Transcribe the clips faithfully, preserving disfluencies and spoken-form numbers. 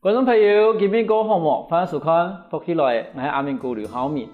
觀眾朋友，今晡日過好無？歡迎收看《福氣來了》，𠊎係阿明哥劉浩明。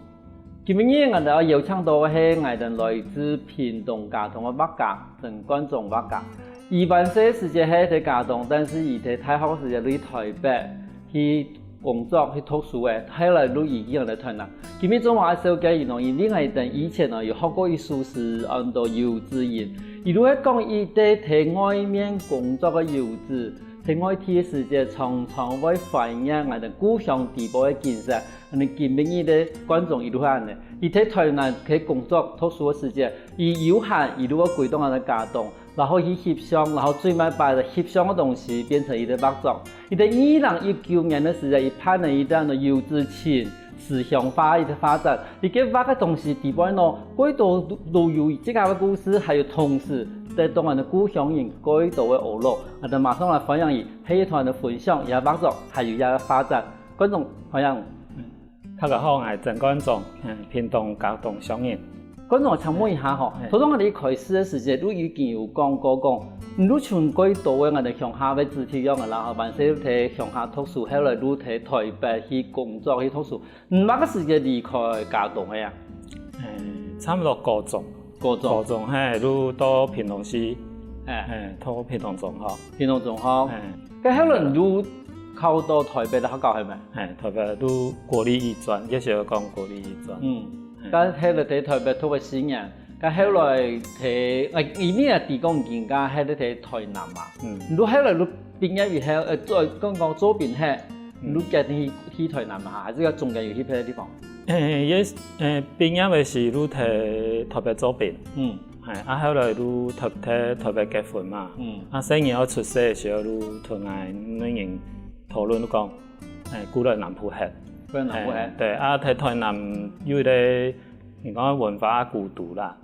今晡日𠊎兜邀請到个係𠊎兜來自屏東佳冬个畫家曾冠宗畫家。佢還細个時節係在佳冬，但是佢在大學个時節對臺北去工作、去讀書个，後來就移居來台南。今晡日做麼个紹介佢呢？因為𠊎兜以前呢有學過一首詩，安到遊子吟。佢就係講一個在外面工作个遊子， 在外地个時節，常常會懷念𠊎兜故鄉地方个景色。恁呢今晡日个觀眾佢就係恁呢，佢在台南在工作讀書个時節，佢有閒佢就會歸到𠊎兜佳冬，然後去翕相，然後最尾把翕相个東西變成佢个畫作。佢在二零一九年个時節，佢辦了一個遊子吟思鄉畫个畫展，佢个畫个東西底背呢，蓋多都有自家个故事，還有同時得到𠊎兜故鄉人蓋多个呵咾。𠊎兜馬上來歡迎佢， 係同𠊎兜分享佢个畫作，還有佢个畫展。觀眾歡迎。大家好，𠊎係曾冠宗，嗯，屏東佳冬鄉人。冠宗，請問一下吼，嘿。頭先𠊎兜一開始个時節，就已經有講過講，你就像蓋多个𠊎兜鄉下个子弟樣个啦，吼，還細在鄉下讀書，後來就在臺北去工作去讀書。你麼个時節離開佳冬个啊？欸，差不多高中。高中。高中，嘿，就到屏東市，嘿。嘿，讀屏東中學。屏東中學。嘿。該後來你就考到臺北个學校係無？嘿，臺北就國立藝專，該時候講國立藝專。嗯。嘿。該後來在臺北讀个四年，該後來在，欸，因為啊，提講人家係在臺南嘛。嗯。你就後來就畢業以後，呃，做，講講做兵後， 你就決定去，去臺南嘛，還係講中間有去別个地方？欸，也，欸，畢業个時就在臺北做兵。嗯。欸，啊，後來就在，在臺北結婚嘛。嗯。啊，細人仔出世个時候就同𠊎女人討論講，欸，過來南部歇。過來南部歇。欸，對，啊，在臺南有一個，人講文化孤獨啦。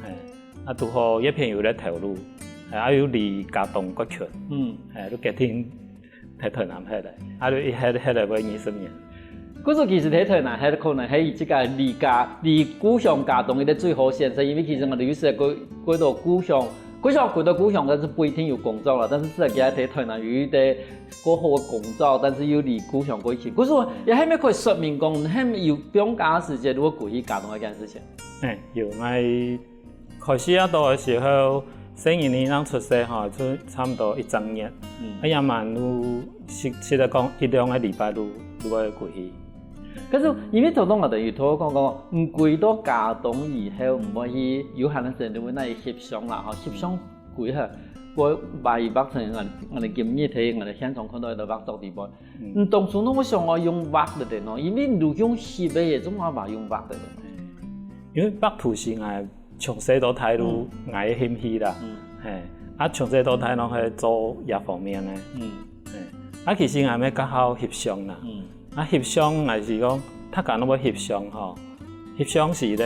欸，啊，堵好這片有一個頭路，欸，啊，又離佳冬較近。嗯。欸，就決定 在臺南歇个，啊，就一歇歇了會二十年。故所其實在臺南歇可能係佢自家離家，離故鄉佳冬一個最好選擇，因為其實𠊎兜有時過，過到故鄉，故鄉，過到故鄉，但是不一定有工作啦，但是至少佢在臺南有一個過好个工作，但是又離故鄉過近。故所也還無可以說明講，還有放假个時節，如果過去佳冬該件事情。欸，有，𠊎 開始啊到个時候，細人仔正出世吼，就差不多一隻月。嗯。啊，也蠻有，實，實在講，一兩個禮拜就，就會過去。可是，因為頭先𠊎兜有討論講講，你歸到佳冬以後，毋會去有閒个時間，就會拿去翕相啦，吼，翕相歸後，會畫一畫成𠊎，𠊎兜今日在𠊎兜現場看到个畫作底背。 嗯。你當初仰會想愛用畫个呢？因為你都用翕个耶，做麼个用畫个呢？因為畫圖係𠊎從細到大都𠊎个興趣啦。嗯。嘿，啊，從細到大攏係做這方面个。嗯。嘿，啊，其實𠊎乜較好翕相啦。嗯。啊，翕相𠊎係講，大家攏會翕相吼，翕相係一個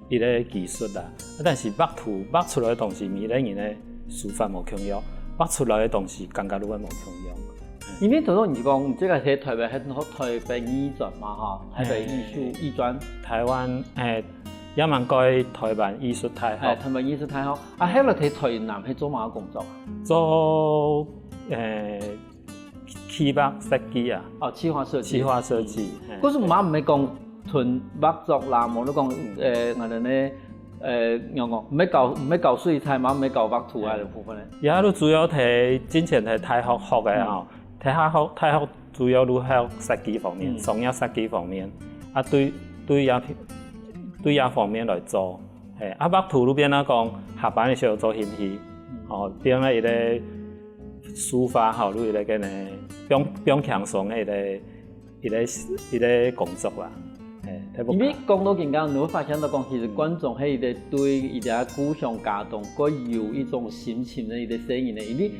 一個技術啦。啊，但是畫圖畫出來个東西，每個人个手法無共樣，畫出來个東西感覺就會無共樣。因為頭先你講，你這個在臺北，在臺北藝專嘛，吼，臺北藝術，嘿。藝專。臺灣，嘿，也蠻過臺灣藝術大學。嘿，臺灣藝術大學。啊，後來在臺南係做麼个工作啊？做，欸， 企劃設計啊。哦，企劃設計。企劃設計，嗯。嘿。可是嘛，毋係講純畫作啦，無你講，呃，𠊎兜呢，呃，仰講，毋係搞，毋係搞水彩嘛，毋係搞畫圖啊个部分呢。也都主要在進前在大學學个吼，嗯。在大學，大學主要都學設計方面，嗯。商業設計方面，啊，對，對這，對這方面來做。 嘿，啊，畫圖就變啊講，下班个時候做興趣，嗯。吼，變啊一個抒發吼，就一個个呢，放，放輕鬆个一個，一個，一個工作啦。嘿，大部分。因為講到今天，你會發現到講，其實觀眾係一個對佢个故鄉佳冬，蓋有一種深情个一個聲音个，因為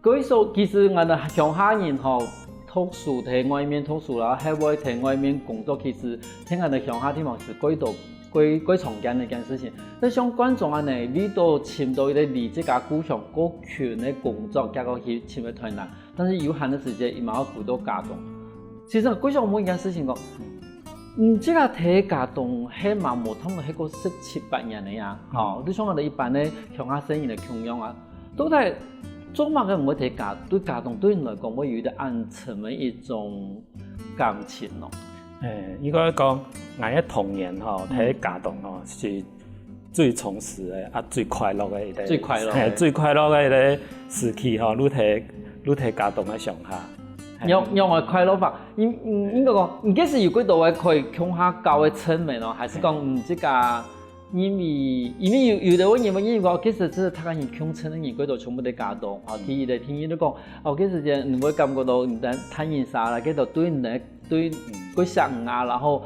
所以說，其實𠊎兜鄉下人吼，讀書在外面讀書啦，還會在外面工作，其實在𠊎兜鄉下地方係蓋多，蓋，蓋常見个一件事情。但像觀眾恁呢，為到尋到一個離自家故鄉較近个工作，結果去尋到臺南，但是有閒个時間，佢嘛愛歸到佳冬。其實，𠊎想問一件事情講， 嗯，這個在佳冬歇嘛無差不多歇過十七八年个呀，吼，就像𠊎兜一般个鄉下細人仔个共樣啊。到底做麼个毋會在家，對家當對你來講會有一個恁深个一種感情咯？誒，應該講，𠊎个童年吼，嗯。在家當吼，是最充實个，啊，最快樂个一個，最快樂个。嘿，最快樂个一個時期吼，就在，就在家當个鄉下。嘿。仰，仰會快樂法？應，應，應該講，你該時有幾多个可以共下交个親人哦？還是講，嗯。嗯，這個 因為，因為有，有个人會認為講，其實這大家人共親个人，過到全部在家當，吼，嗯。第一个，第二就講，哦，其實這你會感覺到你等大人儕啦，佢都對你等，對，嗯。過惜你啊，然後，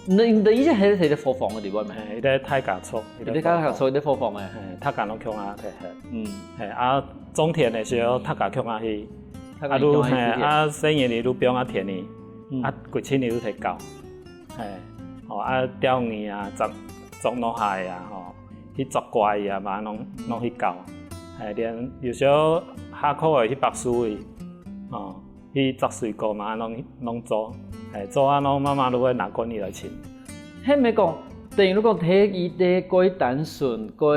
你，你等以前還係在伙房个地方嘛。嘿，在大家族，你在大家族，在伙房个。嘿，大家攏共下在歇。嗯。嘿，啊，種田个時候，嗯。大家共下去。大家共下去。啊，就，嘿，啊，細人仔就放啊田裡，嗯。啊，歸村仔就在搞。 嘿，吼，啊，釣魚啊，捉，捉老鼠啊，吼，去捉怪啊嘛，攏，攏去搞。嘿，連有時候下課會去北樹里，吼，去摘水果嘛，攏，攏做。嘿，做啊，攏媽媽就會拿棍仔來尋。係毋係講，等於講，第一个過單純，過，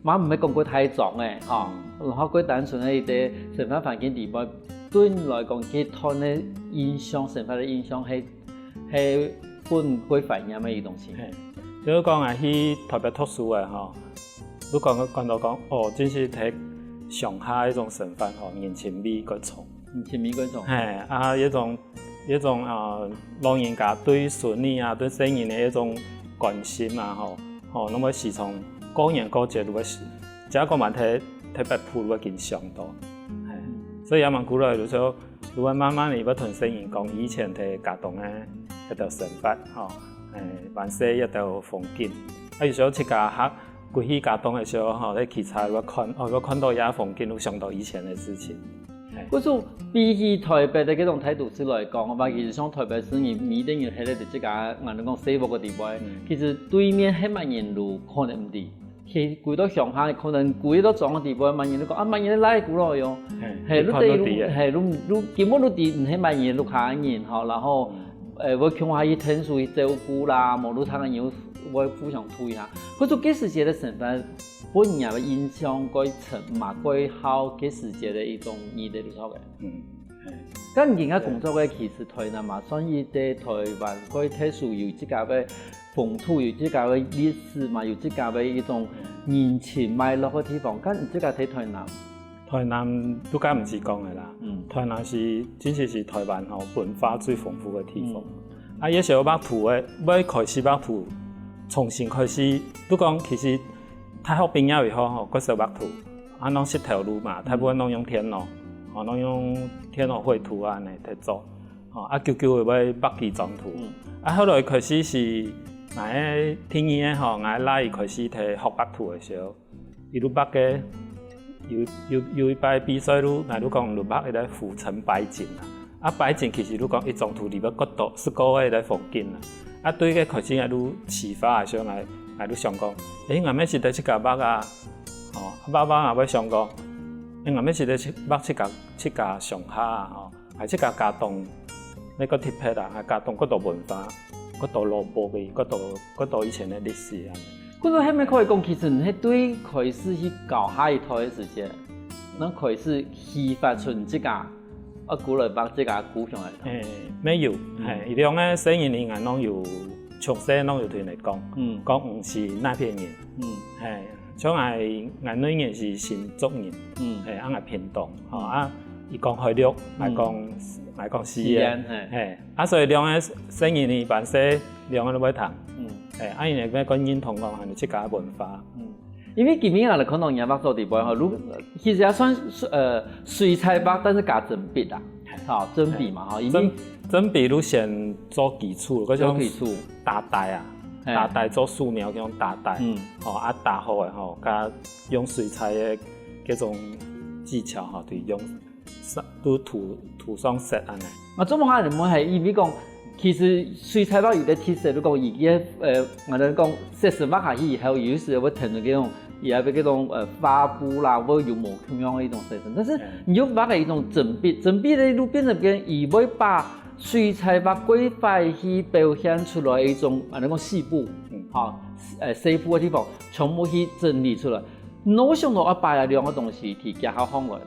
嘛毋係講過大張个，吼，嗯。然後過單純个一個生活環境底背，對你來講，佢對你个印象，生活个印象係 係分佢懷念个一種情形。嘿，就係講啊，去台北讀書个吼，就講，感覺講，哦，真係在鄉下一種生活吼，人情味較重。人情味較重。嘿，啊，一種，一種，呃，老人家對孫仔啊，對細人个一種關心啊，吼，吼，那麼時常過年過節就會，只要講嘛，在，在北埔就會緊想到。嘿，所以也蠻苦惱，有時候 就會慢慢仔會同細人講以前在家當个該兜生活，吼，誒，還細該兜風景。啊，有時候自家還歸去家當个時候，吼，在騎車會看，哦，會看到這風景，就想到以前个事情。嘿。故所比起台北个該種大都市來講，話其實像台北市你每個人歇在自家，𠊎等講細屋个地方，嗯。其實對面係麼人就可能毋知。 去歸到鄉下，可能歸到庄个地方，麼人都講，啊，麼人來古老喲。嘿，嘿，你看都知个。嘿，你，你根本都知，毋係麼人，屋下人，吼，然後，嗯。呃，會共下去𢯭手去照顧啦，無你大人會互相推下。可是該時節个生活，分人个印象較深嘛，較好該時節个一種記憶留下个。嗯，嘿。但你今下工作个，其實台南嘛，算係在台灣，較特殊有自家个 風土，有自家个歷史嘛，有自家个一種人情脈絡个地方。該你自家在台南？台南都該毋使講个啦。嗯。台南是，真實是台灣吼，文化最豐富个地方。嗯。啊，也係有畫圖个，愛開始畫圖，重新開始。就講其實大學畢業以後吼，過少畫圖，啊，攏識頭路嘛，大部分攏用電腦，吼，攏用電腦繪圖啊，恁樣在做。 吼，啊，久久會畫幾張圖。嗯。啊，後來開始是，𠊎个第二个吼，𠊎倈仔開始在學畫圖个時候，佢就畫个，有，有，有一擺比賽就，𠊎就講就畫一個浮沉擺景啊。啊，擺景其實就講一張圖裡背較多，係個个一個風景啊。啊，對該開始𠊎就啟發个時候，𠊎，𠊎就想講，誒，𠊎乜係得自家畫啊，吼，畫畫𠊎會想講，誒，𠊎乜係得自，畫自家，自家鄉下啊，吼。 還係自家家當，該較特別啊，還家當較多文化，較多老屋个，較多，較多以前个歷史啊。故所係毋係可以講，其實你係對開始去教下一代个時節，正開始啟發出你自家，啊，過來畫自家故鄉个。誒，乜有，嗯。嘿，佢兩個細人裡𠊎攏有，從細攏有同佢講，嗯。講毋係哪片人。嗯。嘿，像𠊎，𠊎內人係新竹人，嗯。嘿，啊，𠊎屏東，吼，嗯。啊， 佢講海陸，嗯。𠊎講，𠊎講四縣。四縣，嘿。嘿，啊，所以兩個細人呢，還細，兩個都會聽。嗯。嘿，啊，佢也會較認同講，自家个文化。嗯。因為今日𠊎來看到你个畫作底背吼，如，其實也算是，呃，水彩畫，但是加針筆啊。嘿。吼，針筆嘛，吼，因為針，針筆就先做基礎，該種做基礎。打底啊，嘿。打底做素描，用打底。嗯。吼，啊，打好个吼，加用水彩个該種技巧吼，就用 上，都塗，塗上色恁樣。啊，做麼个恁樣問係因為講，其實水彩畫有个特色，就講佢个，呃，𠊎等講色素畫下去以後，有時會跈等該種，也會該種，呃，畫布啦，會有無共樣个一種色素。但是嗯。你又畫个一種針筆，針筆呢，就變成變，佢會把水彩畫過快去表現出來一種，啊，𠊎等講細部，嗯。吼，呃，細部个地方，全部去整理出來。 你想到愛把這兩個東西提結合放來咯？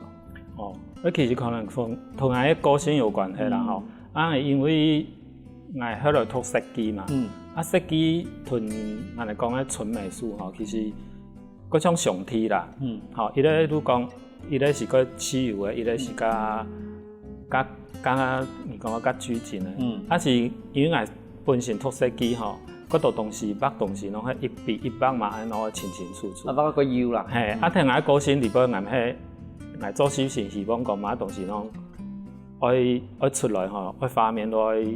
哦，該其實可能同同𠊎个個性有關係啦吼。啊，因為𠊎後來讀設計嘛，啊，設計同𠊎來講个純美術吼，其實各種相似啦。吼，一個就講，一個是較自由个，一個是較較較，你講較拘謹个。啊是因為𠊎本身讀設計吼， 該兜東西，畫東西攏係一筆一畫嘛，恁樣清清楚楚。啊，畫个有啦。嘿，啊，聽𠊎个個性裡背，𠊎係，𠊎做事情希望講麼个東西攏愛愛出來吼，愛畫面愛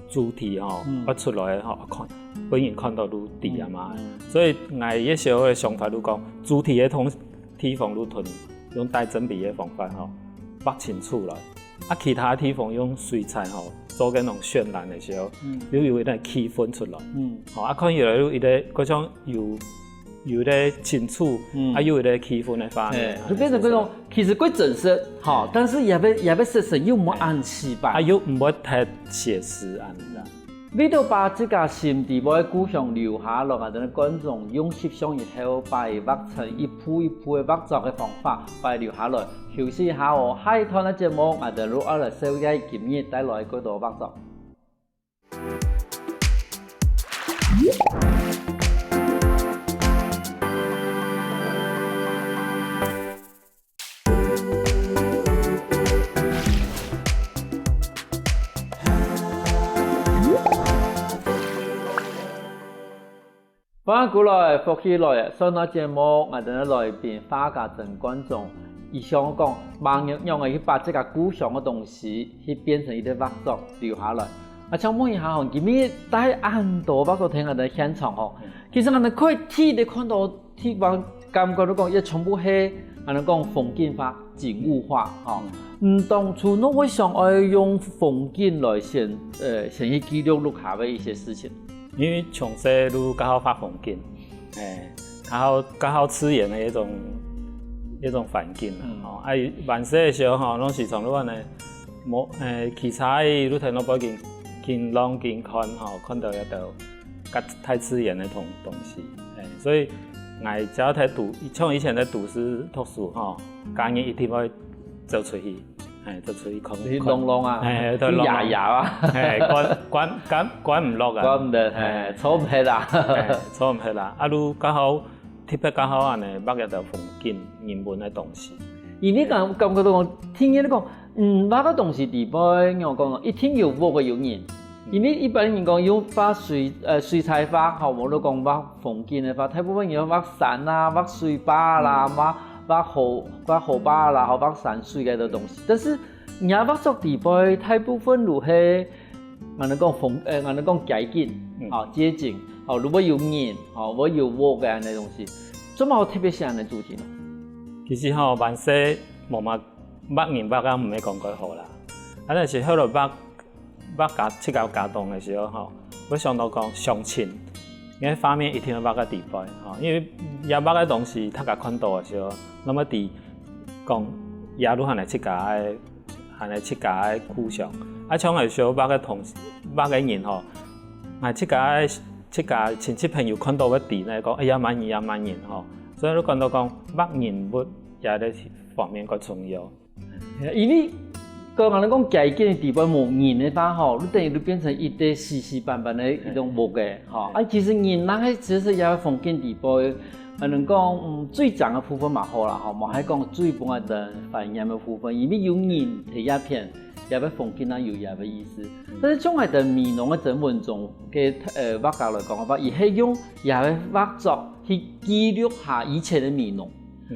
主題吼，愛出來吼，看，分人看到就知啊嘛。所以𠊎一些个想法就講，主題个同地方就同用帶針筆个方法吼，畫清楚來。 啊，其他地方用水彩吼，做該種渲染个時候，又有一點氣氛出來。吼，啊，看起來又一個，好像有有一個清楚，啊，又有一個氣氛个畫面。哎，就變成這種，其實較真實，吼，但是也愛也愛實誠，又毋會恁死板。啊，又毋會太寫實恁樣。 為著把自家心底背个故鄉留下來，𠊎兜个觀眾用翕相以後，把佢畫成一幅一幅个畫作个方法，把佢留下來。休息一下哦，下一段个節目，𠊎兜就愛來紹介今日帶來个幾多畫作。 歡迎過來，福氣來！上段節目，𠊎兜个來賓畫家曾冠宗，佢想講，仰般樣仔去把自家故鄉个東西，去變成一個畫作留下來。啊，請問一下吼，今日帶恁多畫作跈𠊎兜現場吼，其實𠊎兜可以第一看到 地方感覺到講，這全部係，恁樣講風景畫、景物畫，吼。嗯，當初仰會想愛用風景來先，呃，先去記錄屋下个一些事情？因為從細就較好畫風景，哎，較好較好自然个一種一種環境啦，吼。啊，還細个時候吼，攏時常就恁樣，無，哎，騎車仔就跈老爸緊緊浪緊看吼，看到這兜 佮大自然个東東西。哎，所以𠊎只要在都，像以前在都市讀書吼，假日一定會走出去，哎，走出去看，去浪浪啊，哎，去野野啊，哎，關關關關毋落啊，關毋得，哎，坐毋核啊，哎，坐毋核啊，啊，就較好，特別較好恁樣畫一兜風景、人文个東西。因為感感覺到講，天天都講，嗯，畫个東西底背，仰講，一定有屋个有人。 因為一般人講用畫水，呃，水彩畫，吼，無就講畫風景个畫，大部分人畫山啊、畫水壩啦、畫畫河、畫河壩啦，吼，畫山水个東西。但是你畫作底背，大部分就係，𠊎兜講風，呃，𠊎兜講街景，吼，街景，吼，就會有人，吼，會有屋个恁樣東西。做麼个特別選恁樣主題呢？其實吼，還細無嘛，畫人畫啊，毋係講較好啦。啊，但是後來畫 畫家自家家當个時候吼，會想到講鄉親，因為畫面一定愛畫个底背吼，因為這畫个東西大家看到个時候，那麼知講這就還係自家个，還係自家个故鄉。啊，像𠊎想畫个同畫个人吼，𠊎自家个自家親戚朋友看到會知呢，講，哎呀，麼人呀，麼人吼。所以就感到講畫人物這個方面較重要。 因為，講恁樣講，街景底背無人个話吼，就等於就變成一個死死板板个一種屋个吼。啊，其實人若係其實也風景底背，恁樣講，嗯，最靚个部分嘛好啦吼，無係講最分人懷念个部分，因為有人在這片，這個風景啊有這個意思。但是從𠊎兜美濃个曾文忠个，呃，畫家來講个話，佢係用這個畫作去記錄下以前个美濃。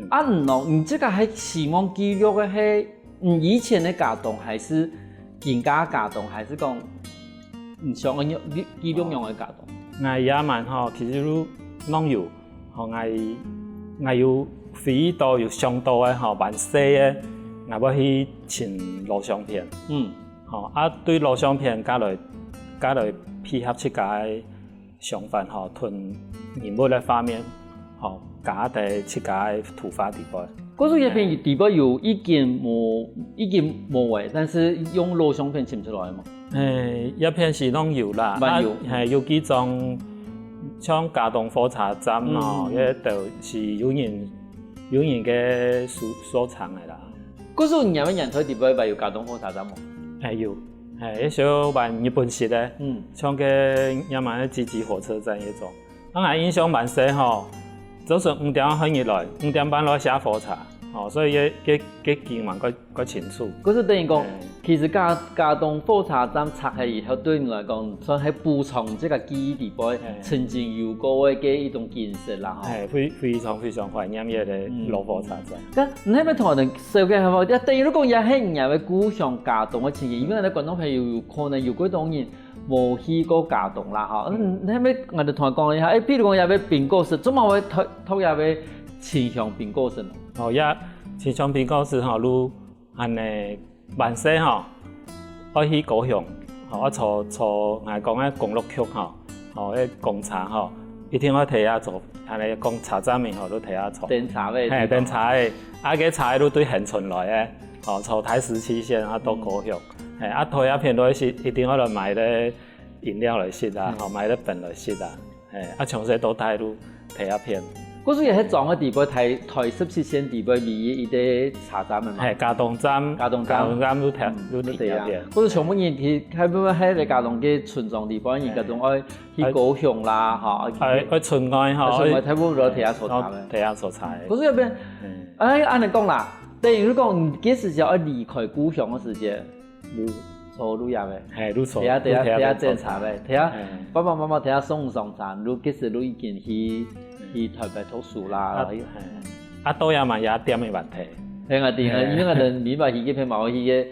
啊，你呢？你自家係希望記錄个係你以前个家當，還係今下个家當，還係講你想愛記錄仰个家當？𠊎這滿吼，其實就攏有，吼，𠊎𠊎有回憶到有想到个吼，還細个，𠊎會去尋老相片。嗯，吼，啊，對老相片，再來再來配合自家个 想法吼，同人物个畫面吼，加在自家个圖畫底背。故所這片底背有已經無已經無个，但是用老相片尋出來嘛。誒，這片係攏有啦，還有，啊，係有幾張像佳冬火車站哦，嗯，該都係有人有人个收收藏个啦。故所你个年代裡背還有佳冬火車站無？哎，有，哎，該時候還日本式个，嗯。像該日本个集集火車站該種。啊𠊎印象蠻深吼，朝晨五點開始來，五點半來下火車，吼，所以該該該景還蓋蓋清楚。故所等於講，哎。其實佳佳冬火車站拆開以後，對你來講，算係補充這個記憶裡背哎。曾經有過个該一種景色啦，吼。哎，非非常非常懷念該个老火車站。該你係毋係同𠊎等紹介好無？也等於講也係你个故鄉佳冬个情形，因為𠊎等觀眾朋友有可能有幾多人無去過佳冬啦，吼。嗯，你係毋係𠊎等同𠊎講一下，哎，譬如講也有冰果食，做麼會讀讀也有清香冰果食呢？哦，也清香冰果食吼，就恁呢，還細吼，愛去高雄，吼，愛坐坐，𠊎講个公路局吼，吼，該公車吼，一定愛佇遐坐，恁呢講車站名吼，就佇遐坐。等車位个地方。嘿，等車个，啊，該車个就對恆春來个，吼，坐台十七線啊，到高雄。嘿，啊，佇該片就係一定愛來買个飲料來食啊，吼，買个飯來食啊。嘿，啊，從細到大就佇該片。故所也係庄个裡背，台台十七線裡背唯一一個車站个嘛。嘿，佳冬站，佳冬站。佳冬站就佇嗯就佇該片。就佇啊。故所全部人去，大部分係在佳冬个村莊裡背，人家都愛去高雄啦，吼，愛愛出外吼，愛出外，大部分都佇遐坐車个。哦，佇遐坐車个。故所該片，嗯。哎，恁呢講啦，等於講你幾時就愛離開故鄉个時節，就坐就這个。嘿，就坐，佇遐，佇遐，就佇遐佇遐等車个，佇遐嘿。爸爸媽媽佇遐送上山，就其實就已經去去台北讀書啦。啊，嘿。啊，到遐嘛也店个問題。嘿，𠊎知，嘿。因為𠊎等明白去該片嘛，去个，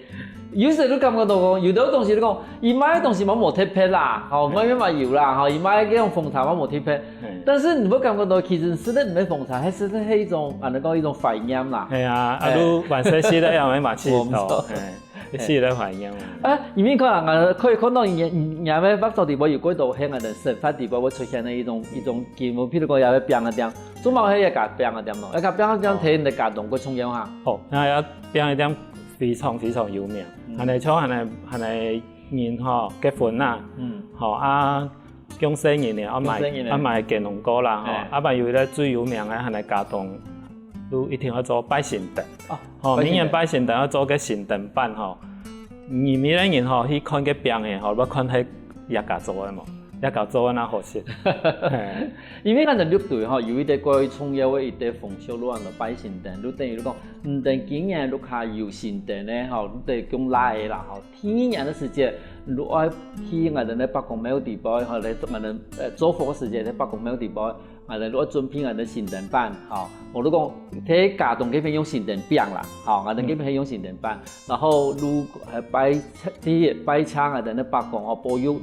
有時就感覺到講，有兜東西就講，佢賣个東西嘛無特別啦，吼，外面嘛有啦，吼，佢賣个該種紅茶嘛無特別。嘿。但是你會感覺到，其實食个毋係紅茶，還係係一種，恁呢講一種懷念啦。係啊，啊，嘿。就還細食个也會嘛食到，我毋知。嘿。係咧懷念啊。啊，因為看啊，𠊎可以看到你你你个畫作裡背有幾多係𠊎等生活裡背會出現个一種一種景物，譬如講也有餅个店，做麼个係一個餅个店咯？一個餅个店，哦。佇你个佳冬个重要哈。哦，該个餅个店非常非常有名，嗯。恁呢像恁呢恁呢人吼結婚啊，嗯。吼啊， 降細人呢，愛買，降細人呢。愛買雞卵糕啦，吼。哎。啊，還有一個最有名个，還係佳冬，就一定愛做拜神燈。哦，吼，拜神燈。每年拜神燈愛做个神燈粄，吼。你每個人，吼，去看个餅个，吼，愛看係自家做个無？自家做个哪好食。嘿。因為𠊎等六堆，吼，有一個蓋重要个一個風俗，就安到拜神燈，就等於講，毋但今年屋下有神燈呢，吼，就得供倈仔啦，吼。 第二年个時節，就愛去𠊎等个伯公廟裡背，吼，來做𠊎等，呃，做福个時節，在伯公廟裡背，𠊎等就愛準備𠊎等神燈粄，吼。無就講，在佳冬該片用神燈餅啦，吼，𠊎等該片用神燈粄，然後就，呃，拜，第一，拜請𠊎等个伯公，吼，保佑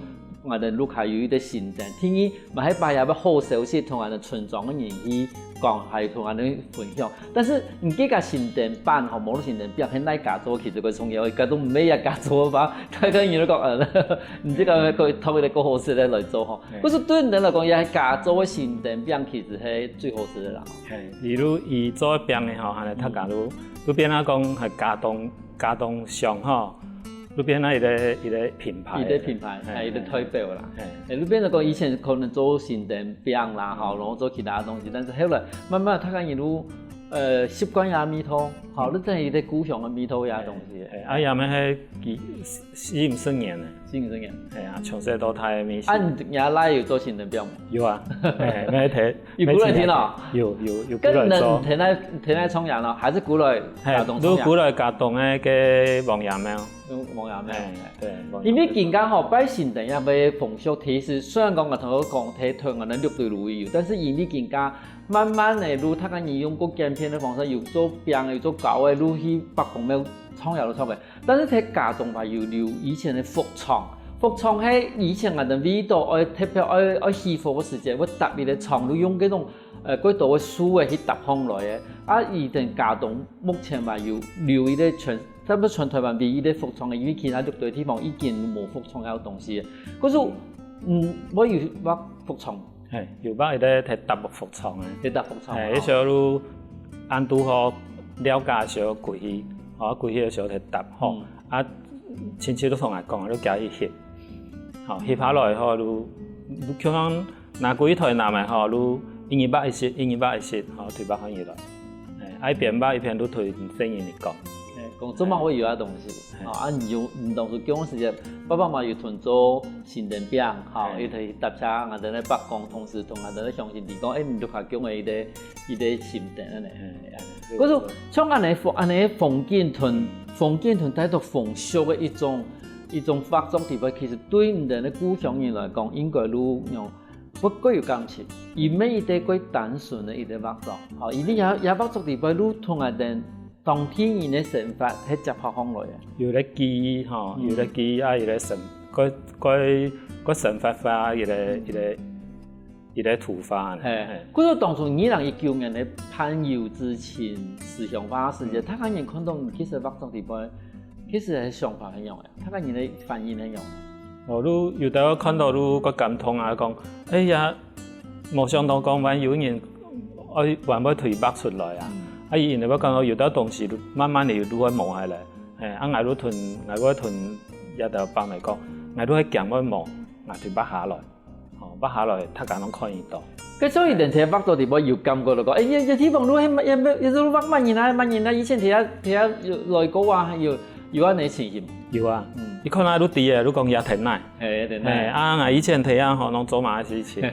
𠊎等屋下有一個神燈。第二， 嘛係拜也愛好消息同𠊎等村莊个人去講，還有同𠊎等分享。但是你這個神燈粄吼，無論神燈餅，係哪家做，其實佢重要，佢都毋係一家做吧。大家人都講，呃，你這個可以同一個好食个來做吼。嘿。可是對你來講，也係家做个神燈餅，其實係最好食个啦。嘿，比如佢做个餅呢吼，還係大家都，嗯。都變啊講係佳冬，佳冬香吼。 就變成一個，一個品牌。一個品牌，嘿，哎，一個代表啦。嘿。哎，就變成講以前可能做神燈餅啦，吼，然後做其他東西，但是後來慢慢大家一路，呃，習慣這味道，吼，嗯。就等於一個故鄉个味道這東西。嘿，啊，也毋係幾，四五十年了。四五十年。哎呀，從細到大个味緒。啊，你阿倈有做神燈餅無？有啊，嘿，每天 有過來聽哦？有，有，有過來做。該你等下，等下創業咯，還係過來嘿，佳冬創業？就過來佳冬个該王爺廟。嗯，王爺廟。嘿，對，王爺廟。因為今下吼，拜神燈這个風俗，其實雖然講𠊎頭先講，在台灣个六堆就有，但是因為今下慢慢个，就大家人用較簡便个方式，有做餅，有做糕个，就去伯公廟創業就創業。 但是在佳冬還有留以前个福昌，福昌係以前𠊎等為著愛特別愛，愛起火个時節，會搭一個昌，就用該種，呃，較多个樹仔去搭上來个。啊，佢等佳冬目前還有留一個全，差不多全台灣唯一个福昌个，因為其他六堆地方已經無福昌這東西了。可是，嗯，𠊎有畫福昌。 嘿，有畫一個在搭福昌个。在搭福昌，嘿，哦。該時候就恁堵好了解个時候歸去，吼，歸去个時候在搭，吼。嗯。啊，親戚都同𠊎講，就叫佢翕，吼，翕下來吼，就，就像拿歸去台南个吼，就一日畫一息，一日畫一息，吼，對北方以來。嘿，啊，一邊畫一邊就對細人仔講。嘿。講做麼个會有這東西，吼，啊，你有，你當初降个時節，爸爸媽媽有同做心燈餅，吼，有同佢搭車，𠊎等个伯公同時同𠊎等个鄉親提講，欸，你就較降个一個，一個心燈恁呢。可是像恁呢風，恁呢風景同，風景同帶著風俗个一種，一種畫作地方，其實對你等个故鄉人來講，應該都有，會較有感情，因為一個較單純个一個畫作，吼，因為這，這畫作地方都同𠊎等 當地人个生活係接合上來个。有个記憶吼，有个記憶啊，有个生，个个个生活化，有个有个有个土化呢。係，故所當初二零一九年个辦有志青思鄉畫時節，大家人看到其實畫作地方，其實係想法係樣个，大家人个反應係樣个。哦，都有兜看到都个感動啊，講，哎呀， 無想到講還有人愛還會同佢畫出來啊！啊，佢因為講有兜東西慢慢仔都會無下來，係，啊，𠊎都同𠊎會同這兜伯姆講，𠊎都會驚會無，𠊎就畫下來，吼，畫下來大家攏看得到。該所以人在畫作地方有感覺到講，哎，這這地方都係也也也都畫麼人啊，麼人啊，以前在這在這來過啊，有有恁呢情形。有啊，你看啊，都知个，都講也天哪。 係，對，係，啊，𠊎以前在這吼，攏做麼个事情，係，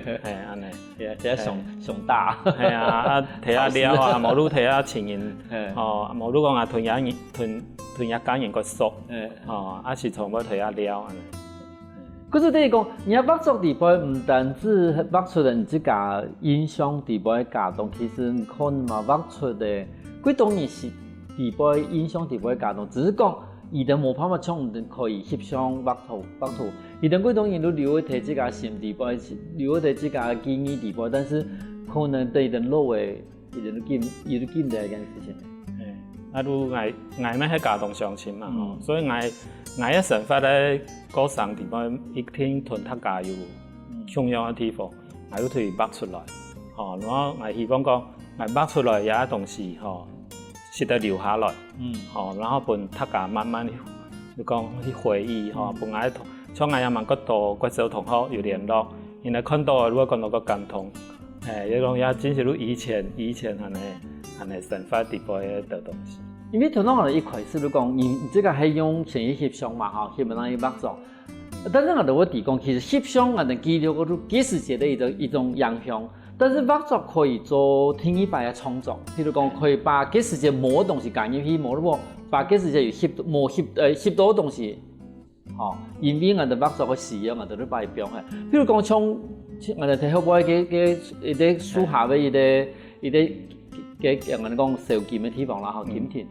恁呢。係啊，在這上上大。係啊，啊，在這尞啊，無就在這尋人，吼，無就講啊，同這人同同這家人較熟，吼，啊，時常會在這尞恁呢。可是等於講，你个畫作裡背毋單止畫出了你自家印象裡背个家當，其實你可能嘛畫出个，幾多人係裡背印象裡背个家當，只是講 佢兜無辦法像你兜可以翕相畫圖畫圖，佢兜幾多人都留在自家心裡背，留在自家記憶裡背，但是可能對佢兜老了，佢兜都記佢兜記毋得這件事情。啊，就𠊎𠊎乜係家當鄉親嘛吼，所以𠊎𠊎个生活个過程裡背一定同大家有共樣个地方，𠊎就同佢畫出來，吼，然後𠊎希望講𠊎畫出來這東西吼， 識得留下來，吼，然後分大家慢慢去，就講去回憶吼，分𠊎同像𠊎也蠻較多國小同學有聯絡，因為看到就會感到較感動，係，就講也真係就以前以前恁呢恁呢生活裡背个東西。因為頭先𠊎一開始就講，你你這個係用先去翕相嘛吼，翕了正去畫作， 但是𠊎兜會知講，其實翕相𠊎兜記錄个就該時節个一種一種影響，但是畫作可以做第二擺个創作，譬如講可以把該時節無个東西加入去，無就講把該時節有翕無翕呃翕到个東西，吼，因為𠊎兜畫作个需要，𠊎兜就把佢放下。譬如講像像𠊎兜在後背个个一個樹下个一個一個个𠊎兜講燒金个地方啦，吼，金亭。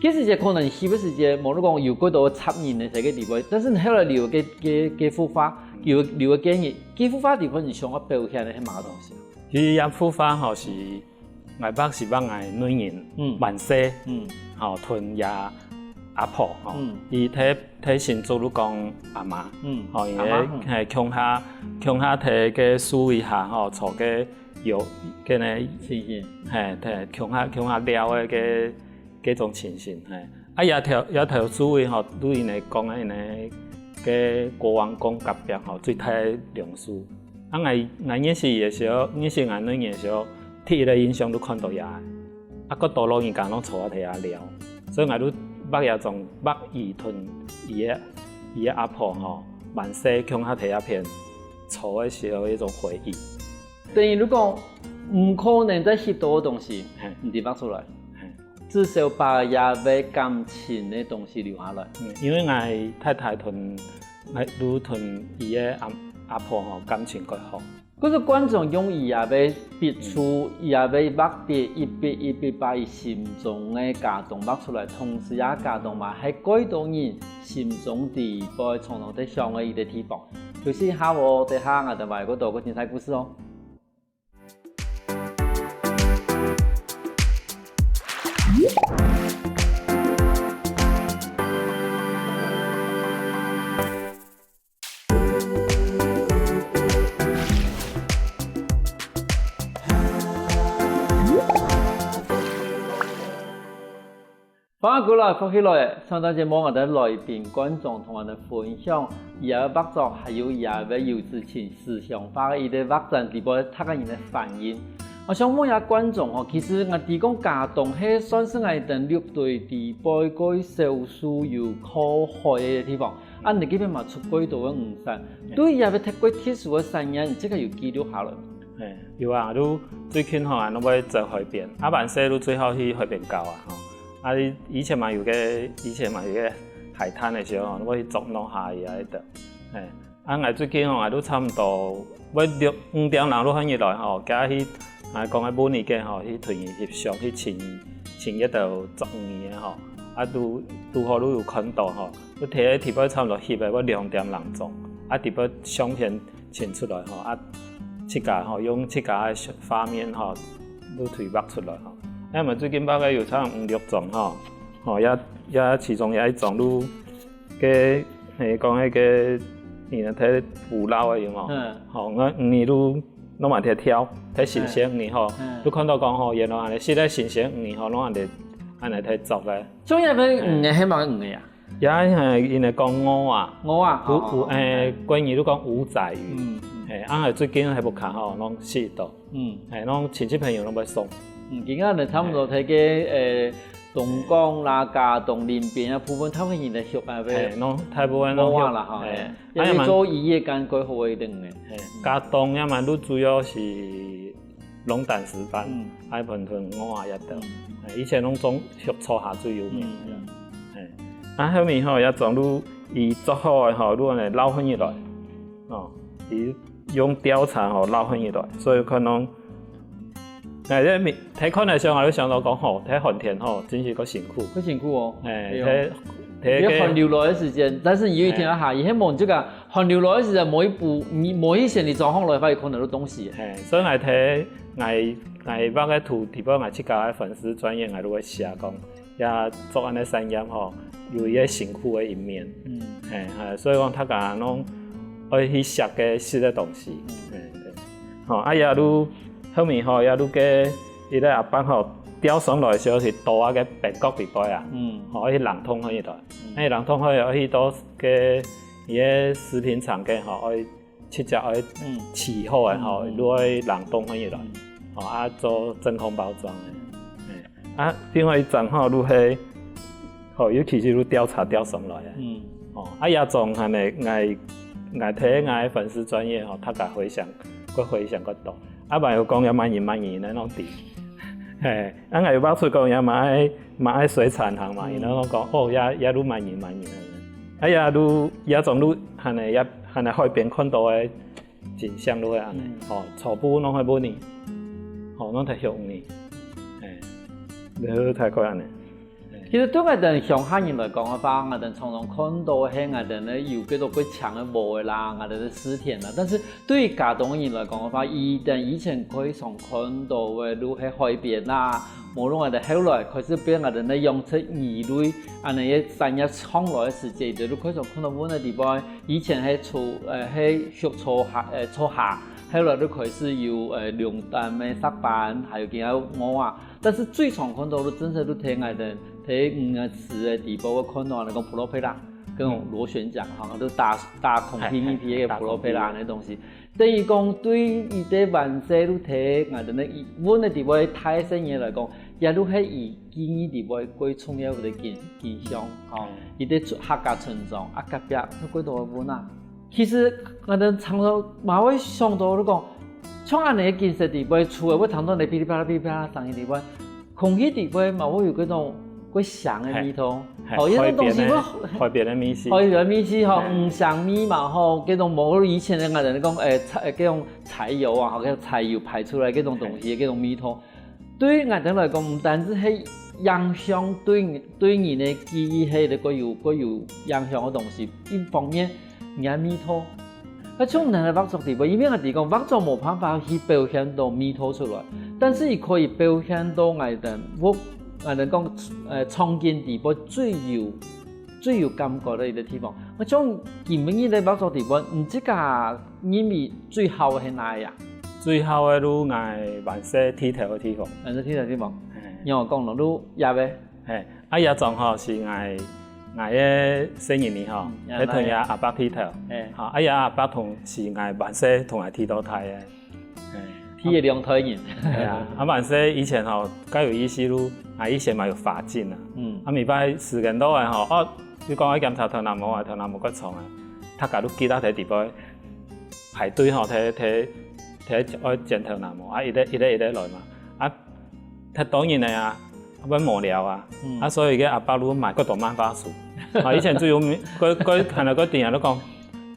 其實這可能翕个時節，無論講有幾多个插人呢，在該裡背，但是你後來留个个个幅畫，留留个建議，該幅畫裡背你想要表現个係麼个東西？其實這幅畫吼係𠊎畫係畫𠊎女人，嗯，還細，嗯，吼，同這阿婆吼，嗯，佢在在新竹就講阿媽，嗯，吼，因為阿媽，嗯，係共下共下在該樹底下吼，坐个有个呢，情形，係，在共下共下尞个个 該種情形，係。啊這條這條樹仔吼，就因為講个因為該國王宮隔壁吼，最大个榕樹。啊𠊎𠊎認識佢个時候，認識𠊎女人个時候，第一個印象就看到這个。啊較多老人家攏坐啊在這尞，所以𠊎就畫這種畫佢同佢个佢个阿婆吼，還細共下在這片坐个時候一種回憶。等於就講，毋可能再翕到个東西，係，你就畫出來。係。 至少把這位感情个東西留下來。嗯，因為𠊎太太同𠊎都同佢个阿阿婆吼感情較好。可是觀眾用佢這位筆觸，佢這位畫筆一筆一筆把佢心中个家當畫出來，同時也家當嘛係蓋多人心中裡背常常在想个一個地方。休息一下哦，等下𠊎兜還有更多个精彩故事哦。 歡迎歸來，福氣來了！上段節目𠊎兜來賓觀眾同𠊎兜分享佢个畫作，還有佢个有志青思鄉畫个一個畫展裡背大家人个反應。𠊎想問一下觀眾吼，其實𠊎知講佳冬係算係𠊎等六堆裡背較少數有靠海个地方，啊你這片嘛出較多个魚產，對這个特別特殊个產業，你這个有記錄下來無？係，有啊，就最近吼，𠊎都會走海邊，啊還細就最好去海邊搞啊，吼。啊以前嘛有个，以前嘛有个海灘个時候，會去捉龍蝦啊，該兜，係。 啊𠊎最近吼，𠊎都差毋多會六五點零就起來吼，今日去，𠊎講个文藝个吼，去同佢翕相，去尋尋該兜捉魚个吼，啊都都好都有看到吼，就佇該地背差毋多翕个，會兩點零鐘，啊地背相片尋出來吼，啊自家吼用自家个畫面吼，都推畫出來吼。啊𠊎最近畫个有差毋多五六張吼，吼也也其中有一張都 个，係講該个，你呢，在捕撈个有無？嗯。吼，𠊎魚就攏嘛在跳，在新鮮魚吼，嗯。就看到講吼，原來恁呢，實在新鮮魚吼，攏恁呢，恁呢在捉个。所以該魚个係麼个魚个呀？也係，因為講鵝啊，鵝啊，有有，哦，誒，國語就講午仔魚，嗯嗯。係，啊最近還無看吼，攏食到。 嗯。係，攏親戚朋友攏會送。嗯，今日呢，差毋多在該，誒，東港啦、佳冬林邊啊，部分大部分人來畜啊，係，攏大部分攏畜。鵝啊啦，吼，係。係。也係做漁業間較好个一點呢。係，佳冬也嘛，就主要係龍膽石斑，嗯。還有鮑魚、鵝啊這兜。嗯。係，以前攏種畜草下最有名个。嗯嗯。係，啊後面吼，也種就佢捉好个吼，就恁呢撈起來，哦，佢 用釣叉吼撈起來，所以看到，哎，這面，在看个時候，𠊎就想到講吼，在寒天吼，真是較辛苦。較辛苦哦。哎，對哦。在，在該，你寒流來个時間，但是你有一天啊哈，哎。佢係無這個寒流來个時間，無一步，你無一線你早上來，發現可能都凍死。哎，所以𠊎在，𠊎，𠊎畫个圖底背，𠊎自家个粉絲專頁，𠊎都會寫講， 也做恁呢產業吼，有佢个辛苦个一面。嗯。嘿，嘿，所以講大家攏愛去惜該食个東西。嗯。嘿，對。吼，啊，也就後面吼，也就該，佢个阿伯吼，釣上來个時候係倒啊該冰角裡背啊。嗯。吼，愛去冷凍起來。嗯。愛冷凍起來，愛去到該，佢个食品廠該吼，愛 直接愛，嗯，飼好个吼，嗯，嗯。就愛冷凍起來，嗯。吼，啊，做真空包裝个。嘿，啊，另外一張吼，就係，吼，尤其是就釣叉釣上來个。嗯。吼，啊，這種恁呢，𠊎，𠊎在𠊎个粉絲專頁吼，大家分享，會分享較多。啊，還有講愛麼人麼人个那種底。嘿，啊，𠊎有畫出講愛麼个 嘛愛水產行嘛，嗯。然後講，哦，也，也就麼人麼人恁呢。啊，也就，也種就恁呢，也，恁呢海邊看到个景象就會恁呢。嗯。吼，草埔攏會分你。吼，攏忒畜你。嘿，就大概恁呢。嘿。其實對𠊎兜鄉下人來講个話，𠊎兜常常看到个係𠊎兜呢有幾多幾長个禾个啦，𠊎兜个蒔田啦，但是 對於佳冬人來講个話，佢等以前可以常看到个就係海邊啊，無論𠊎兜後來開始變𠊎兜个養殖魚類，恁呢个產業上來个時節，佢兜就開始看到阮个地方，以前係畜，呃，係畜草下，呃，草下，後來就開始有，呃，龍膽个石斑，還有其他鵝啊。但是最常看到个真實就在𠊎兜，在魚个池个地方，會看到恁呢講普羅佩拉，跟螺旋槳，好像就打，打孔徑一皮个普羅佩拉恁呢東西。 等於講，對於這灣仔路忒，𠊎兜呢，阮个地位大細人來講，也就係佢記憶地位最重要个景，景象，吼。嗯。佢个客家村莊，啊，隔壁有幾多个文啊。其實，𠊎兜常常嘛會想到，就講，像恁呢个景色地位，除了會聽到你噼里啪啦、噼里啪啦聲音以外， 空氣裡背嘛會有該種較香个味道。嘿，嘿，吼，有種東西會，海邊个，海邊个味緒。海邊味緒吼，嘿。五香味嘛吼，該種無以前个𠊎兜講，誒，柴，該種柴油啊，吼，該柴油排出來該種東西，嘿。該種味道。對於𠊎兜來講，毋單止係影響對，對人个記憶，係一個有，較有影響个東西。一方面， 人个味道。啊，像𠊎兜畫作裡背，因為𠊎知講畫作無辦法去表現到味道出來，但是佢可以表現到𠊎兜屋，𠊎兜講，呃，場景裡背最有，最有感覺个一個地方。啊，像今晡日个畫作裡背，你自家認為最好个係哪一樣？最好个就𠊎灣仔剃頭个地方。灣仔剃頭个地方。嘿。仰般講咯，就這个。嘿。 啊，這張吼係𠊎，𠊎个細人仔吼，嗯，在同這阿伯剃頭。嘿。吼，啊，這阿伯同，係𠊎灣仔同𠊎剃到大个。嘿。佢个兩代人。係啊，啊，還細以前吼，較有意思就，啊，以前嘛有髮禁啊。嗯。啊，每擺時間到个吼，哦，你講愛檢查頭那毛啊，頭那毛較長啊，大家都擠到在底背排隊吼，提，提，提愛剪頭那毛，啊，一个，一个，一个來嘛。啊，忒多人了啊，會無聊啊。嗯。啊，所以个阿伯就買較多漫畫書。啊，以前最有名，个，个，看到个電影都講，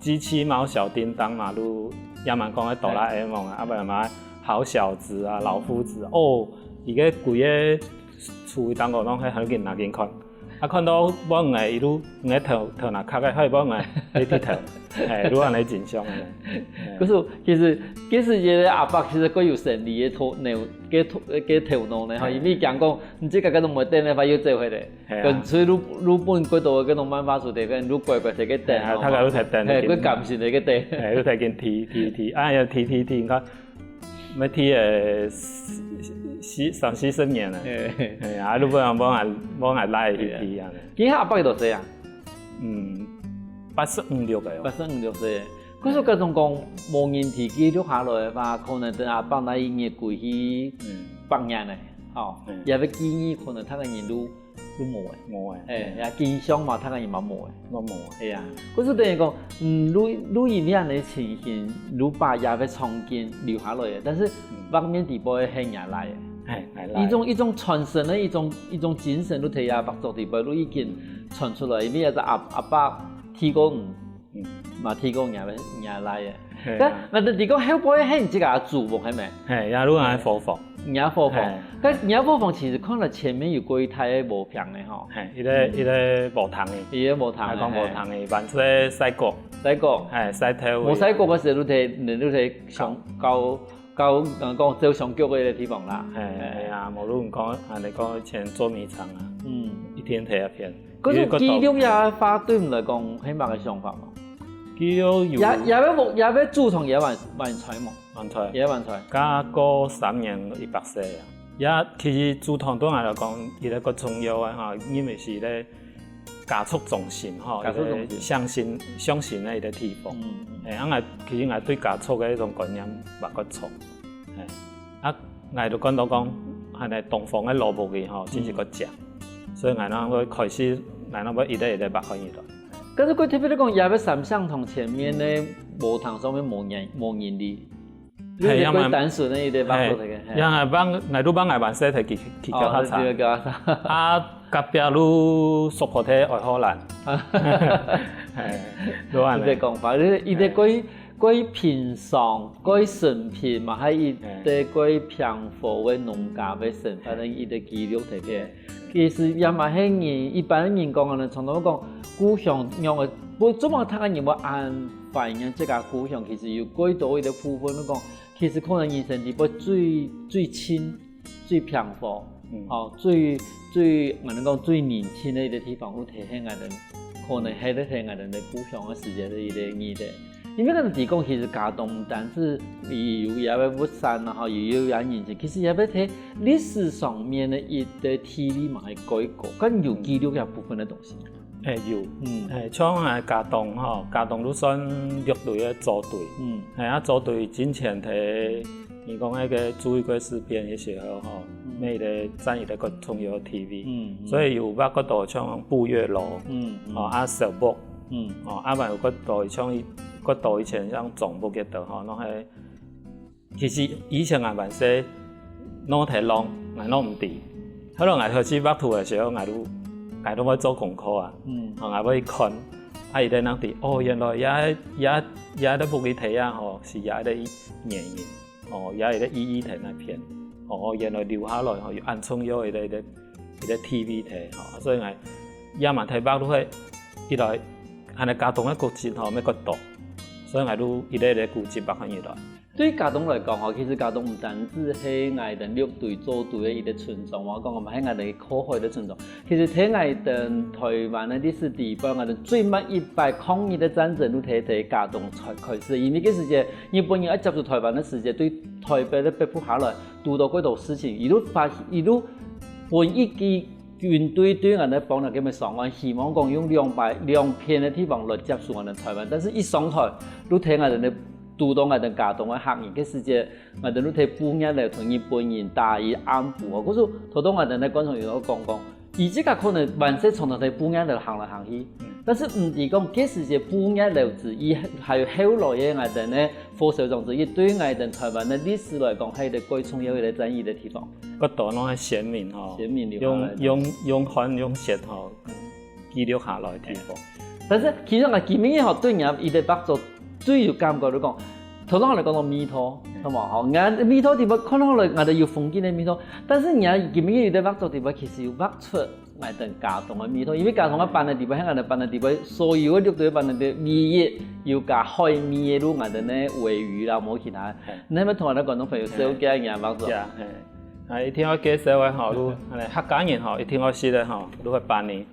機器貓小叮噹嘛，就也蠻講个哆啦A夢啊，啊，不然嘛，好小子啊，老夫子，哦，佢个規个書當中攏係很緊拿緊看。啊，看到尾个，佢就，佢个頭，頭那殼个，還尾个，你低頭，係，就恁樣真相个。可是其實，其實這个阿伯其實較有生理个頭，个頭，个頭腦呢，吼，嘿。因為講講，你這个个都無等个話又走回來。 係啊。跟所以你，你分幾多个該種漫畫書店，跟你乖乖在該等，係啊，大家都在等，嘿，佢感性在該等。係，都在跟提，提，提，哎呀，提，提，提，你看，要提个四，四，三四十年了。嘿。係啊，你不然，不然，不然來去提啊。今下阿伯幾多歲啊？嗯，八十五六个哦。八十五六歲。可是該種講，無人提記錄下來个話，可能等阿伯那一日過去，嗯。百年呢，吼，嗯。也要記憶，可能他个人都 都無个。無个。嘿，也經常嘛，讀个人嘛無个。攏無个。係啊，故所等於講，嗯，錄，錄音這樣个情形，錄把也會重建留下來个，但是畫面底背係若倈仔。嘿，若倈仔。一種，一種傳承个一種，一種精神，錄在這畫作底背，錄已經傳出來，因為也係阿，阿伯提供，嗯。嘛提供若，若倈仔。 係啊。該，該就係講後背係你自家个祖屋，係無？係，也就係伙房。若伙房。係。該若伙房其實看來前面有幾大个禾坪个吼。係，一个，嗯。一个禾埕个。一个禾埕个，還講禾埕个，嘿。還出來曬穀。曬穀。係，曬豆个。無曬穀个時候，你就，你就想搞，搞，呃，講做香腳个地方啦。係，係。係啊，無論講，恁樣講以前捉迷藏啊，嗯。一定在該片。可是記錄這話對你來講，係麼个想法無？ 佢有，有。也，也愛，也愛祖堂也還，還在無？還在。也還在。加過三年一百歲啊。也其實祖堂對𠊎來講，一个較重要个吼，因為係一个家族中心吼，家族中心。一个向心，向心个一个地方。嗯，嗯。欸，啊，𠊎，其實𠊎對家族个一種觀念也較重。欸，啊，𠊎就感到講，恁樣東方个蘿蔔皮吼，真係較靚。嗯。所以𠊎正會開始，𠊎正會一个一个畫開始來。 但是佢特別來講，這个三聖堂前面个禾埕上面無人，無人哩。係，因為佢單純个一个畫作个，係，係。因為𠊎，𠊎都幫𠊎還細个去，去教學生。哦，對，教學生。啊，隔壁就叔婆个愛好人。係，就恁樣。一个講法，就是一个過，過平常、過生平嘛，還有一个過平和个農家个生活个一个記錄在該。 其實也嘛係人，一般人講个呢，常常講故鄉樣个，不，做麼个大家人會恁懷念自家故鄉？其實有幾多一个部分講，其實可能人生裡背最，最親、最平和，嗯。吼，最，最，𠊎等講最人親个一个地方，就係𠊎等，可能係在𠊎等个故鄉个時節个一个記憶。 因為𠊎等提供其實佳冬毋單止有這个佛山啊，吼，又有這人情，其實這个在歷史上面个一个地位嘛係較高，更有記錄這部分个東西。欸，有。嗯。欸，像啊，佳冬吼，佳冬就算六堆个祖堆。嗯。欸，啊，祖堆進前在，你講該个朱一貴事變个時候吼，嗯。乜一个佔一个較重要个地位。嗯，嗯。所以有畫較多像步月樓，嗯，嗯。吼，啊，小屋， 嗯。哦，啊，還有較多像，較多以前像總部个地方，吼，該，其實以前𠊎還細，弄忒亂，𠊎弄毋知。後來𠊎開始畫圖个時候，𠊎都，𠊎都會做功課啊。嗯。哦，𠊎會去看，啊，佢在該知，哦，原來這，這，這个屋个地啊，吼，係這个原因。 哦，也有一个意義在該片。哦，原來留下來吼，有恁重要一个，一个，一个地位在吼，所以𠊎也嘛特別就係，一來，恁樣佳冬个古蹟吼，乜較多，所以𠊎就一个一个古蹟畫開來。對佳冬來講吼，其實佳冬毋單止係𠊎等六堆做堆个一个村莊，𠊎講𠊎嘛係𠊎等靠海个村莊。 其實在𠊎等台灣个歷史底背，𠊎等最尾一擺抗日个戰爭就在，在佳冬開，開始，因為該時節日本人愛接收台灣个時節，對台北个北部下來，堵到幾多事情，佢就發，佢就分一支軍隊對𠊎等幫助佢等上岸，希望講用兩擺，兩片个地方來接收𠊎等台灣，但是一上台，就在𠊎等个堵到𠊎兜茄苳个客人，該時節𠊎兜就在布業樓同日本人打一暗晡哦。故所頭到𠊎兜个觀眾有講講，佢自家可能還細長到在布業樓行來行去，但是毋知講該時節布業樓之一，還有後來个𠊎兜个貨車廠之一，對𠊎兜臺灣个歷史來講，還有一個蓋重要个戰役个地方。个多攏係先民吼，先民留下來的用用用汗用血吼，記錄下來个地方。但是其實𠊎今晡日吼，對若一个畫作最有感覺，就講，頭先來講到味道，係無？吼，𠊎味道地方看落來，𠊎兜有風景个味道，但是若今晡日一个畫作地方，其實有畫出𠊎兜茄苳个味道，因為茄苳个粄个地方，係𠊎兜粄个地方，所有个六堆粄个地方，唯一有加海味个，就𠊎兜呢鮪魚啦，無其他。你係毋係同𠊎兜觀眾朋友紹介一下畫作？呀，係，啊，一定愛介紹个吼，就恁呢客家人吼，一定愛食个吼，就係粄呢。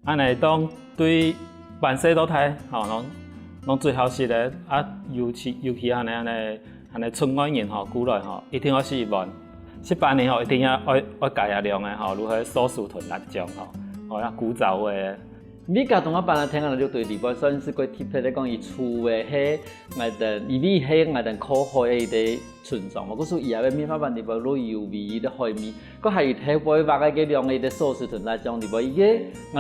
恁呢當對半細到大吼，攏攏最好食个啊，尤其尤其恁呢恁呢恁呢出外人吼，過來吼，一定愛食一碗。食粄呢吼，一定愛愛愛加一兩个吼，就係壽司同辣醬吼，吼，啊古早味个。你茄苳个粄啊，聽下就對，裡背算係蓋特別个，講佢厝个係𠊎兜，因為係𠊎兜靠海个一个村莊嘛，故所以後尾面發粄裡背就有唯一个海味。 佢還有頭背畫个該兩个个壽司同辣醬裡背，一个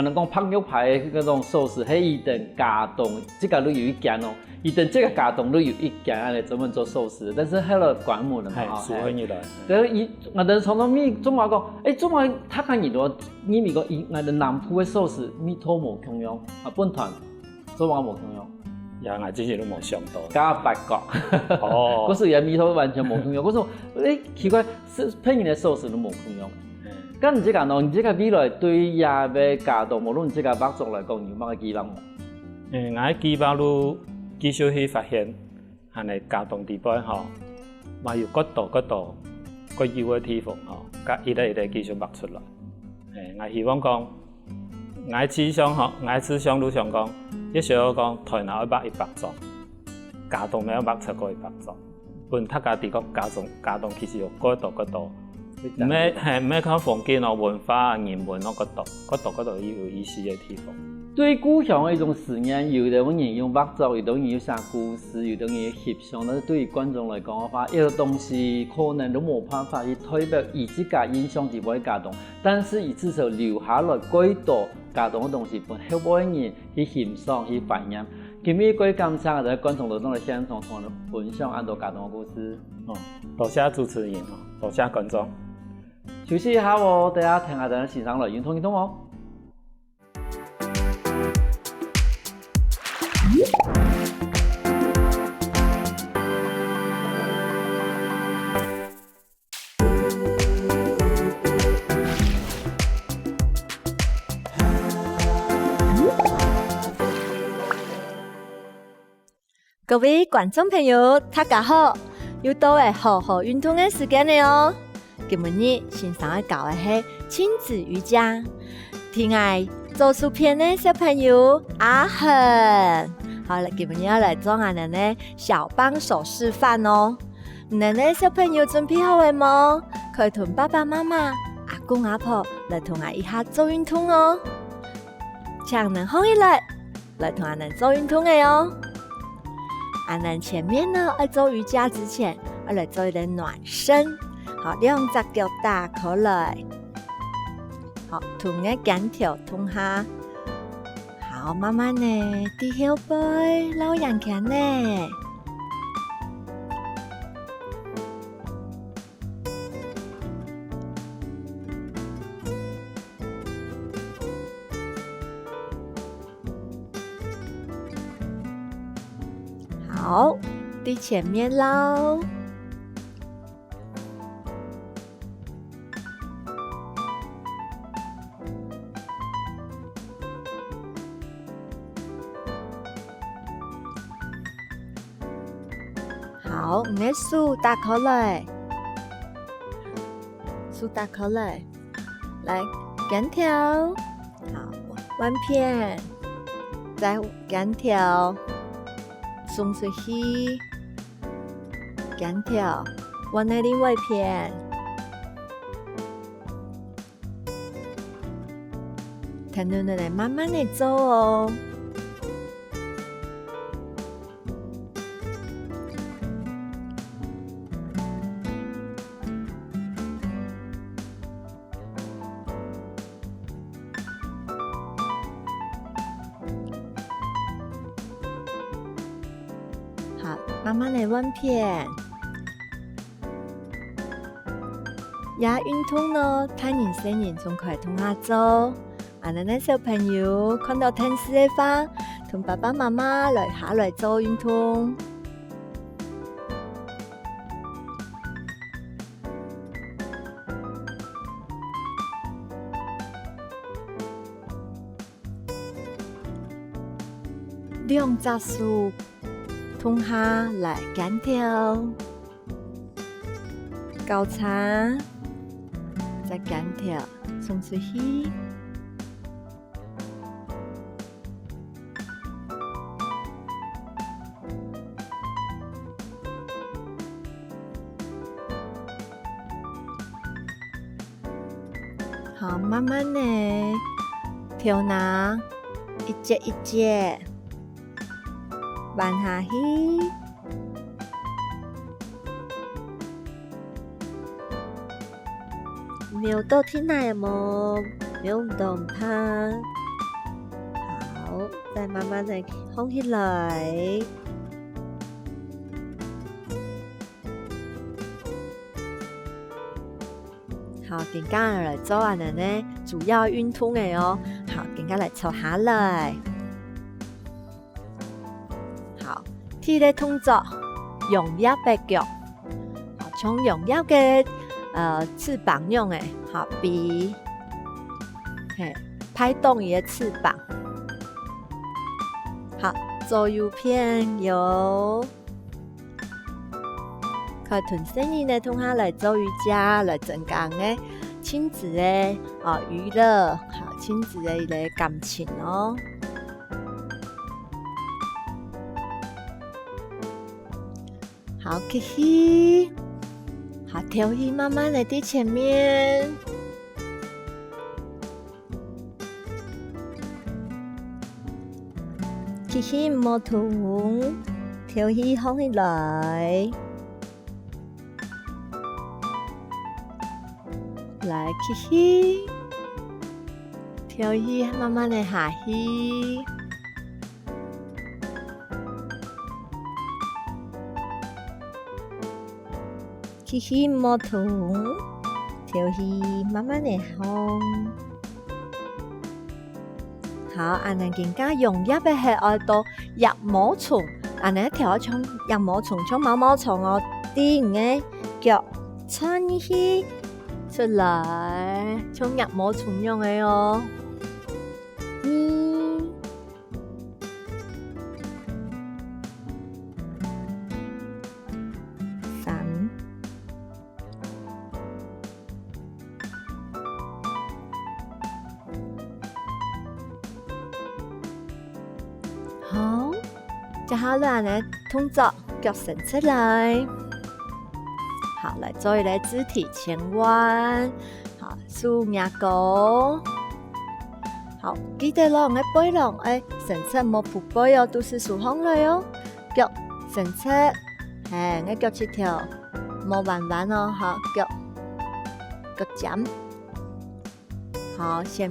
𠊎兜講白玉牌个該種壽司，係佢兜茄苳自家就有一間哦，佢兜自家茄苳就有一間恁呢專門做壽司，但是後來關門了嘛，係，吼，收起來。但是佢𠊎兜常常問中華講，誒，中華他看你多，你咪講，佢𠊎兜南部个壽司味道無共樣，啊，本團做法無共樣。呀，𠊎之前都無想到。加八角。哦故所佢个味道完全無共樣。故所，誒，奇怪，係別人个壽司都無共樣。嗯該你自家呢？你自家未來對這个茄苳，無論你自家畫作來講，你有麼个期望無？嗯，𠊎个計畫就繼續去發現，恁呢茄苳裡背吼，嘛有蓋多蓋多蓋有个地方吼，該一個一個繼續畫出來。誒，𠊎希望講，𠊎志向吼，𠊎志向就想講，也想要講，臺南愛畫一百張，茄苳乜愛畫超過一百張。 分大家知講茄苳，茄苳其實有蓋多蓋多，毋係，係，毋係靠風景哦，文化啊、人文哦，蓋多，蓋多蓋多有意思个地方。對故鄉个一種思念，有兜人用畫作，有兜人用寫故事，有兜人用翕相，但是對於觀眾來講个話，這個東西可能都無辦法去代表佢自家印象裡背个茄苳，但是佢至少留下來蓋多茄苳个東西，分後輩个人去欣賞、去懷念。 今日蓋感謝𠊎兜觀眾來到來現場同𠊎兜分享恁多茄苳个故事。哦，多謝主持人哦，多謝觀眾。休息一下哦，等下聽𠊎兜先生來運動運動哦。 各位觀眾朋友，大家好！又到了好好運動个時間了哦！今晡日先生愛教个係親子瑜伽。在𠊎左手片个小朋友阿恆，好，今晡日愛來做𠊎等个小幫手示範哦。你等个小朋友準備好了無？可以同爸爸媽媽、阿公阿婆來同𠊎一下做運動哦。請你等䟘起來， 來同𠊎等做運動个哦。𠊎等前面呢，愛做瑜伽之前，愛來做一個暖身。好，兩隻腳打開來。好，同个肩頭同下。好，慢慢个，對後背，摎眩肩呢。 好，在前面嘍。好，你个手打開來，手打開來。 來，肩頭，好，換片，再肩頭，送出去，肩頭，換另外一片。聽等等來慢慢个做哦。好，慢慢个換片。這運動呢，大人細人總可以同下做。恁樣呢，小朋友看到電視个話，同爸爸媽媽來下來做運動。 兩隻手共下來肩頭，交叉，再肩頭送出去。 好，慢慢个，頭那一節一節彎下去。 扭到地泥無？扭毋到毋怕。好，再慢慢个放起來。好，今下來做恁樣呢，主要運動个哦。好，今下來坐下來。 好，第一个動作，揚蝶个腳。好，像揚蝶个，呃，翅膀樣个，好，飛。嘿，拍動佢个翅膀。好，左右偏右。 可以同細人仔共下來做瑜伽，來增加个親子个，哦，娛樂，好，親子个一個感情哦。好，吸氣，好，敨氣，慢慢个在前面。 吸氣毋好動，敨氣放起來。來，吸氣，敨氣，慢慢个下去。 吸氣毋好動，敨氣慢慢个放。好，恁樣今下揚蝶个係愛到蝶毛蟲，恁樣跳像蝶毛蟲，像毛毛蟲哦，在你个腳穿入去，出來，像蝶毛蟲樣个哦。二， 三。好，接下來呢，動作腳伸出來。好，來做一個肢體前彎。 好，手擎高。好，記得咯，𠊎背囊愛伸直，莫匍背哦，肚屎收䟘來哦。腳伸直，嘿，𠊎腳膝頭莫彎彎哦，好，腳，腳尖。好，先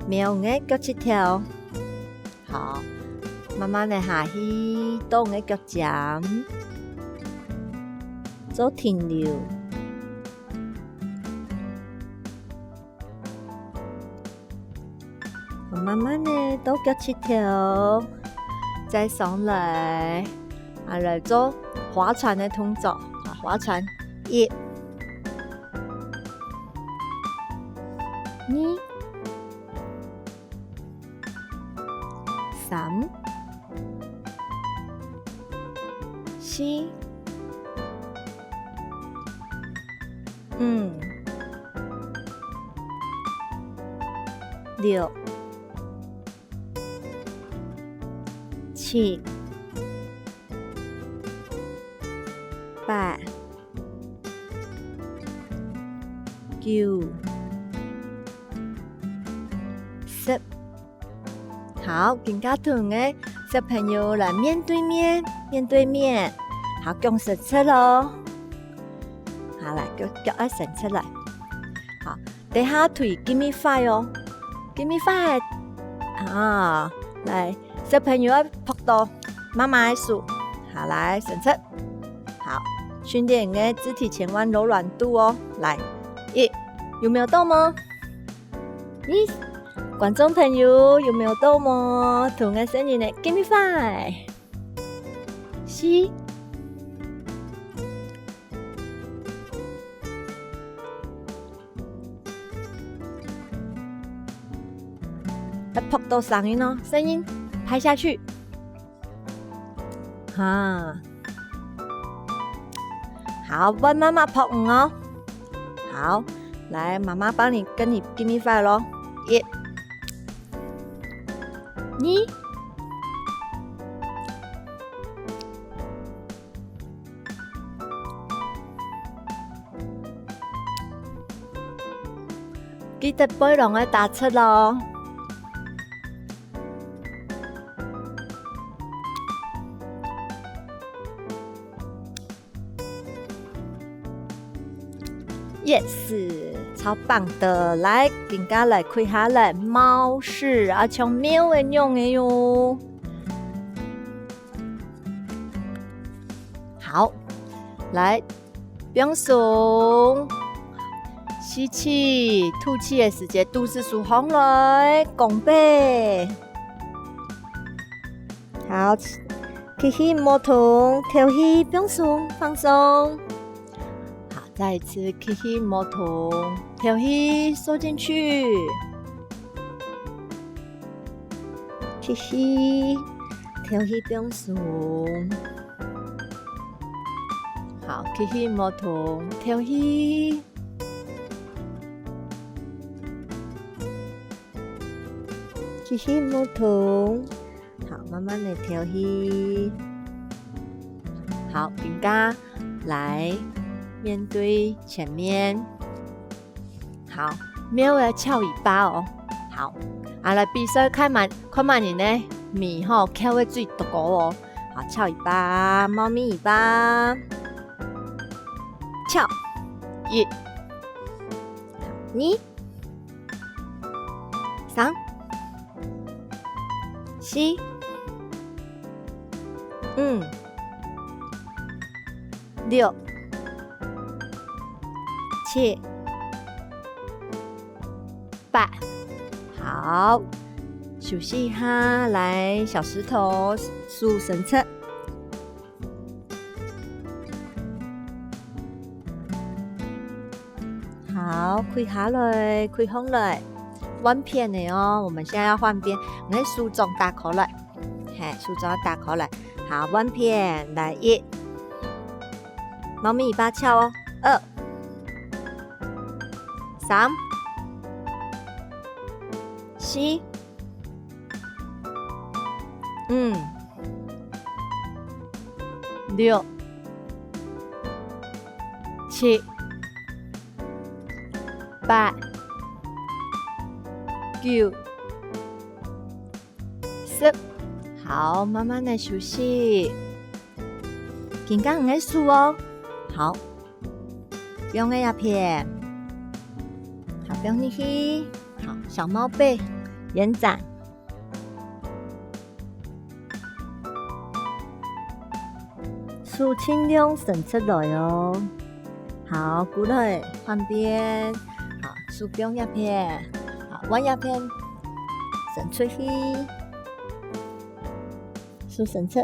摸𠊎腳膝頭。 好，慢慢个下去，到𠊎个腳尖，做停留。好，慢慢个到腳膝頭，再上來，啊，來做划船个動作。啊，划船，一、二、 三、四、五、六、七、八、九、十。好，今下同𠊎小朋友來面對面，面對面。好，腳伸直咯。好，來，腳，腳愛伸出來。好，等下腿give me five哦。Give me five。啊，來，小朋友愛拍到媽媽个手。好，來，伸直。好，訓練你个肢體前彎柔軟度哦。來，一，有沒有動嗎？咦，觀眾朋友，有沒有動嗎？同𠊎細人仔give me five。四， 愛拍到聲音哦，聲音，拍下去。哈。好，換媽媽拍你哦。好，來，媽媽幫你，跟你give me five咯。一，二， 記得背囊愛打直哦。Yes，超棒的！來，今下來跪下來，貓式啊，像貓个樣仔喲。 好，來，放鬆，吸氣，吐氣个時節，肚屎收䟘來，弓背。好，吸氣毋好動，敨氣放鬆，放鬆。好，再一次吸氣毋好動，敨氣收進去。 吸氣，敨氣放鬆。好，吸氣毋好動，敨氣。吸氣毋好動。好，慢慢仔敨氣。好，今下來面對前面。 好，貓愛翹尾巴哦。好，啊，來比賽看麼，看麼人呢，尾吼翹个最高哦。好，翹尾巴，貓咪尾巴，翹，一，二，三，四，五，六，七， 八。好，休息一下，來，小石頭，手伸直。好，跪下來，跪䟘來，換片个哦，我們現在要換邊，你个手掌打開來，嘿，手掌打開來，好，換片，來，一，貓咪尾巴翹哦，二， 三，四，五，六，七，八，九，十。好，慢慢仔休息。緊張你个手哦。好， 放个這片，好，放入去，好，小貓背，延展。手盡量伸直來哦。好，過來，換邊，好，手放這片，好，換這片，伸出去。 手伸直。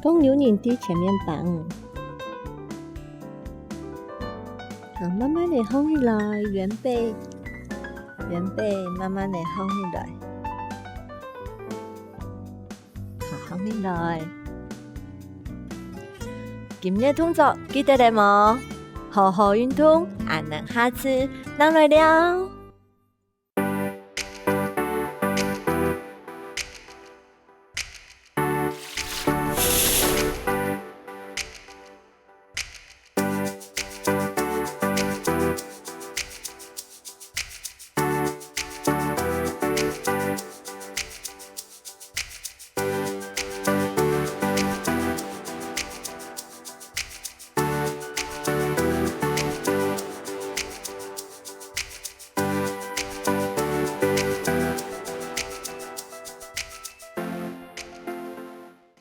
講有人在前面幫。好，慢慢仔䟘起來，圓背，圓背，慢慢仔䟘起來。好，䟘起來。今日動作記得了無？好好運動，恁樣下次正來尞。